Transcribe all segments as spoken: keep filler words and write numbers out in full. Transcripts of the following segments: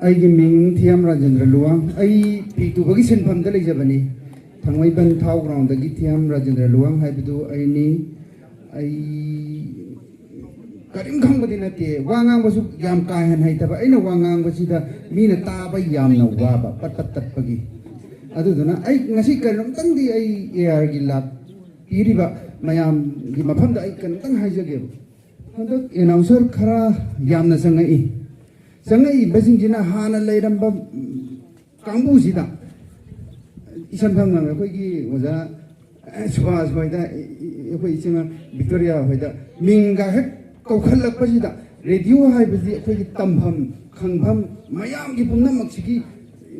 ꯑꯩꯒꯤ ꯃꯤꯡ ꯊꯤꯌꯥꯝ ꯔꯥꯖꯦꯟꯗ꯭ꯔ ꯂꯨꯋꯥꯡ꯫ ꯑꯩ ꯐꯤ ꯇꯨꯕꯒꯤ ꯁꯤꯟꯐꯝꯗ ꯂꯩꯖꯕꯅꯤ꯫ ꯊꯥꯡꯃꯩꯕꯟ ꯊꯥꯎ ꯒ꯭ꯔꯥꯎꯟꯗꯒꯤ ꯊꯤꯌꯥꯝ ꯔꯥꯖꯦꯟꯗ꯭ꯔ ꯂꯨꯋꯥꯡ ꯍꯥꯏꯕꯗꯨ ꯑꯩꯅꯤ꯫ ꯑꯩ ꯀꯔꯤꯝ ꯈꯪꯕꯗꯤ ꯅꯠꯇꯦ꯫ ꯋꯥ ꯉꯥꯡꯕꯁꯨ ꯌꯥꯝ ꯀꯥ ꯍꯦꯟꯅ ꯍꯩꯇꯕ꯫ ꯑꯩꯅ ꯋꯥ ꯉꯥꯡꯕꯁꯤꯗ ꯃꯤꯅ ꯇꯥꯕ ꯌꯥꯝꯅ ꯋꯥꯕ, ꯄꯠ ꯄꯠ ꯇꯠꯄꯒꯤ꯫ ꯑꯗꯨꯗꯨꯅ ꯑꯩ ꯉꯁꯤ ꯀꯔꯤꯅꯣꯝꯇꯪꯗꯤ ꯑꯩ ꯑꯦ ꯑꯥꯔꯒꯤ ꯂꯥꯛꯄꯤꯔꯤꯕ ꯃꯌꯥꯝꯒꯤ ꯃꯐꯝꯗ ꯑꯩ ꯀꯔꯤꯝꯇꯪ ꯍꯥꯏꯖꯒꯦꯕ꯫ ꯍꯟꯗꯛ ꯑꯦꯅꯥꯎꯟꯁꯔ ꯈꯔ ꯌꯥꯝꯅ ꯆꯪꯉꯛꯏ꯫ ꯆꯪꯉꯛꯏꯕꯁꯤꯡꯁꯤꯅ ꯍꯥꯟꯅ ꯂꯩꯔꯝꯕ, ꯎꯝ, ꯀꯥꯡꯕꯨꯁꯤꯗ ꯏꯁꯝ ꯁꯝꯅ ꯑꯩꯈꯣꯏꯒꯤ ꯑꯣꯖꯥ ꯁꯨꯕꯥꯁ ꯍꯣꯏꯗ, ꯑꯩꯈꯣꯏ ꯏꯆꯤꯟ ꯏꯅꯥꯎ ꯚꯤꯛꯇꯣꯔꯤꯌꯥ ꯍꯣꯏꯗ ꯃꯤꯡꯒ ꯍꯦꯛ ꯀꯧꯈꯠꯂꯛꯄꯁꯤꯗ, ꯔꯦꯗꯤꯑꯣ ꯍꯥꯏꯕꯁꯤ ꯑꯩꯈꯣꯏꯒꯤ ꯇꯝꯐꯝ, ꯈꯪꯐꯝ, ꯃꯌꯥꯝꯒꯤ ꯄꯨꯝꯅꯃꯛꯁꯤꯒꯤ,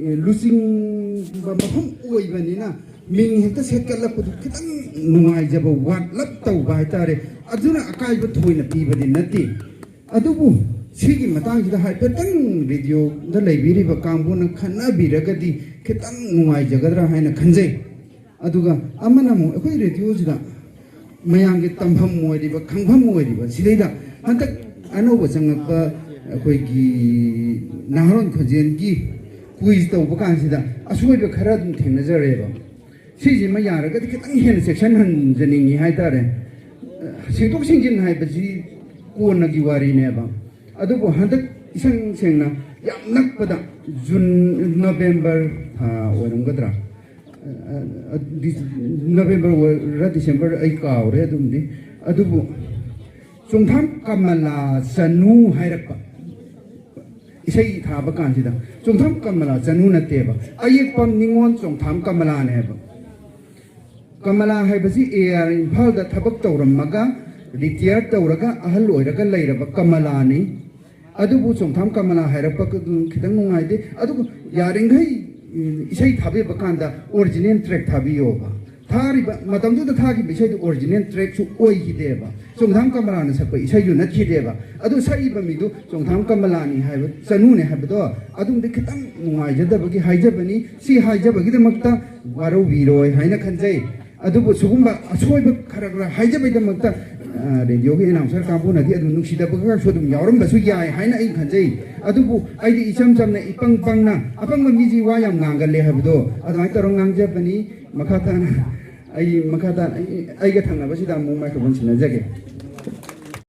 ꯑꯦ, ꯂꯨꯆꯤꯡꯕ ꯃꯐꯝ ꯑꯣꯏꯕꯅꯤꯅ, ꯃꯤꯡ ꯍꯦꯛꯇ ꯁꯦꯠꯀꯠꯂꯛꯄꯗꯨ ꯈꯤꯇꯪ ꯅꯨꯡꯉꯥꯏꯖꯕ ꯋꯥꯠꯂꯞ ꯇꯧꯕ ꯍꯥꯏꯇꯥꯔꯦ꯫ ꯑꯗꯨꯅ ꯑꯀꯥꯏꯕ ꯊꯣꯏꯅ ꯄꯤꯕꯗꯤ ꯅꯠꯇꯦ꯫ ꯑꯗꯨꯕꯨ ꯁꯤꯒꯤ ꯃꯇꯥꯡꯁꯤꯗ ꯍꯥꯏꯐꯦꯠꯇꯪ ꯔꯦꯗꯤꯑꯣꯗ ꯂꯩꯕꯤꯔꯤꯕ ꯀꯥꯡꯕꯨꯅ ꯈꯟꯅꯕꯤꯔꯒꯗꯤ ꯈꯤꯇꯪ ꯅꯨꯡꯉꯥꯏꯖꯒꯗ꯭ꯔꯥ ꯍꯥꯏꯅ ꯈꯟꯖꯩ꯫ ꯑꯗꯨꯒ ꯑꯃꯅ ꯑꯃꯨꯛ ꯑꯩꯈꯣꯏ ꯔꯦꯗꯤꯑꯣꯁꯤꯗ ꯃꯌꯥꯝꯒꯤ ꯇꯝꯐꯝ ꯑꯣꯏꯔꯤꯕ, ꯈꯪꯐꯝ ꯑꯣꯏꯔꯤꯕ ꯁꯤꯗꯩꯗ ꯍꯟꯗꯛ ꯑꯅꯧꯕ ꯆꯪꯉꯛꯄ ꯑꯩꯈꯣꯏꯒꯤ ꯅꯍꯥꯔꯣꯟ ꯈꯣꯟꯖꯦꯜꯒꯤ ꯀꯨꯏꯖ ꯇꯧꯕ ꯀꯥꯟꯁꯤꯗ ꯑꯁꯣꯏꯕ ꯈꯔ ꯑꯗꯨꯝ ꯊꯦꯡꯅꯖꯔꯦꯕ꯫ ꯁꯤꯁꯤꯃ ꯌꯥꯔꯒꯗꯤ ꯈꯤꯇꯪ ꯍꯦꯟꯅ ꯆꯦꯛꯁꯤꯟꯍꯟꯖꯅꯤꯡꯉꯤ ꯍꯥꯏꯇꯥꯔꯦ꯫ ꯁꯦꯡꯗꯣꯛ ꯁꯦꯡꯖꯤꯟ ꯍꯥꯏꯕꯁꯤ ꯀꯣꯟꯅꯒꯤ ꯋꯥꯔꯤꯅꯦꯕ꯫ ꯑꯗꯨꯕꯨ ꯍꯟꯗꯛ ꯏꯁꯦꯡ ꯁꯦꯡꯅ ꯌꯥꯝ ꯅꯛꯄꯗ ꯖꯨꯟ, ꯅꯕꯦꯝꯕꯔ ꯊꯥ ꯑꯣꯏꯔꯝꯒꯗ꯭ꯔꯥ? ꯑ, ꯑ, ꯗꯤ-, ꯅꯕꯦꯝꯕꯔ ꯑꯣꯏꯔ ꯗꯤꯁꯦꯝꯕꯔ ꯑꯩ ꯀꯥꯎꯔꯦ ꯑꯗꯨꯝꯗꯤ꯫ ꯑꯗꯨꯕꯨ ꯆꯣꯡꯊꯥꯝ ꯀꯃꯂꯥ ꯆꯅꯨ ꯍꯥꯏꯔꯛꯄ꯫ ꯏꯁꯩ ꯊꯥꯕ ꯀꯥꯟꯁꯤꯗ ꯆꯣꯡꯊꯥꯝ ꯀꯃꯂꯥ ꯆꯅꯨ ꯅꯠꯇꯦꯕ, ꯑꯌꯦꯛꯄꯝ ꯅꯤꯉꯣꯜ ꯆꯣꯡꯊꯥꯝ ꯀꯃꯂꯥꯅꯦꯕ꯫ ꯀꯃꯂꯥ ꯍꯥꯏꯕꯁꯤ ꯑꯦ ꯑꯥꯔ ꯏꯝꯐꯥꯜꯗ ꯊꯕꯛ ꯇꯧꯔꯝꯃꯒ ꯔꯤꯇꯤꯌꯥꯔ ꯇꯧꯔꯒ ꯑꯍꯜ ꯑꯣꯏꯔꯒ ꯂꯩꯔꯕ ꯀꯃꯂꯥꯅꯤ꯫ ꯑꯗꯨꯕꯨ ꯆꯣꯡꯊꯥꯝ ꯀꯃꯂꯥ ꯍꯥꯏꯔꯛꯄ ꯈꯤꯇꯪ ꯅꯨꯡꯉꯥꯏꯇꯦ꯫ ꯑꯗꯨꯒ ꯌꯥꯔꯤꯈꯩ, ꯎꯝ, ꯏꯁꯩ ꯊꯥꯕꯤꯕ ꯀꯥꯟꯗ ꯑꯣꯔꯤꯖꯤꯅꯦꯜ ꯇ꯭ꯔꯦꯛ ꯊꯥꯕꯤꯌꯣꯕ꯫ ꯊꯥꯔꯤꯕ ꯃꯇꯝꯗꯨꯗ ꯊꯥꯈꯤꯕ ꯏꯁꯩꯗꯨ ꯑꯣꯔꯤꯖꯤꯅꯦꯜ ꯇ꯭ꯔꯦꯛꯁꯨ ꯑꯣꯏꯈꯤꯗꯦꯕ꯫ ꯆꯣꯡꯊꯥꯝ ꯀꯃꯂꯥꯅ ꯁꯛꯄ ꯏꯁꯩꯁꯨ ꯅꯠꯈꯤꯗꯦꯕ꯫ ꯑꯗꯨ ꯁꯛꯏꯕ ꯃꯤꯗꯨ ꯆꯣꯡꯊꯥꯝ ꯀꯃꯂꯥꯅꯤ ꯍꯥꯏꯕ, ꯆꯅꯨꯅꯦ ꯍꯥꯏꯕꯗꯣ ꯑꯗꯨꯝꯗꯤ ꯈꯤꯇꯪ ꯅꯨꯡꯉꯥꯏꯖꯗꯕꯒꯤ ꯍꯥꯏꯖꯕꯅꯤ꯫ ꯁꯤ ꯍꯥꯏꯖꯕꯒꯤꯗꯃꯛꯇ ꯋꯥꯔꯧꯕꯤꯔꯣꯏ ꯍꯥꯏꯅ ꯈꯟꯖꯩ꯫ ꯑꯗꯨꯕꯨ ꯁꯤꯒꯨꯝꯕ ꯑꯁꯣꯏꯕ ꯈꯔ ꯈꯔ ꯍꯥꯏꯖꯕꯩꯗꯃꯛꯇ, ꯑ, ꯔꯦꯗꯤꯑꯣꯒꯤ ꯑꯦꯅꯥꯎꯟꯁꯔ ꯀꯥꯡꯕꯨꯅꯗꯤ ꯑꯗꯨꯝ ꯅꯨꯡꯁꯤꯗꯕꯒꯁꯨ ꯑꯗꯨꯝ ꯌꯥꯎꯔꯝꯕꯁꯨ ꯌꯥꯏ ꯍꯥꯏꯅ ꯑꯩ ꯈꯟꯖꯩ꯫ ꯑꯗꯨꯕꯨ ꯑꯩꯗꯤ ꯏꯆꯝ ꯆꯝꯅ, ꯏꯄꯪ ꯄꯪꯅ, ꯑꯄꯪꯕ ꯃꯤꯁꯤ ꯋꯥ ꯌꯥꯝ ꯉꯥꯡꯒꯜꯂꯦ ꯍꯥꯏꯕꯗꯣ ꯑꯗꯨꯃꯥꯏꯅ ꯇꯧꯔꯒ ꯉꯥꯡꯖꯕꯅꯤ꯫ ꯃꯈꯥ ꯇꯥꯅ ꯑꯩ, ꯃꯈꯥ ꯇꯥꯅ ꯑꯩ, ꯑꯩꯒ ꯊꯪꯅꯕꯁꯤꯗ ꯑꯃꯨꯛ ꯃꯥꯏꯀ꯭ꯔꯣꯐꯣꯟ ꯁꯤꯟꯅꯖꯒꯦ꯫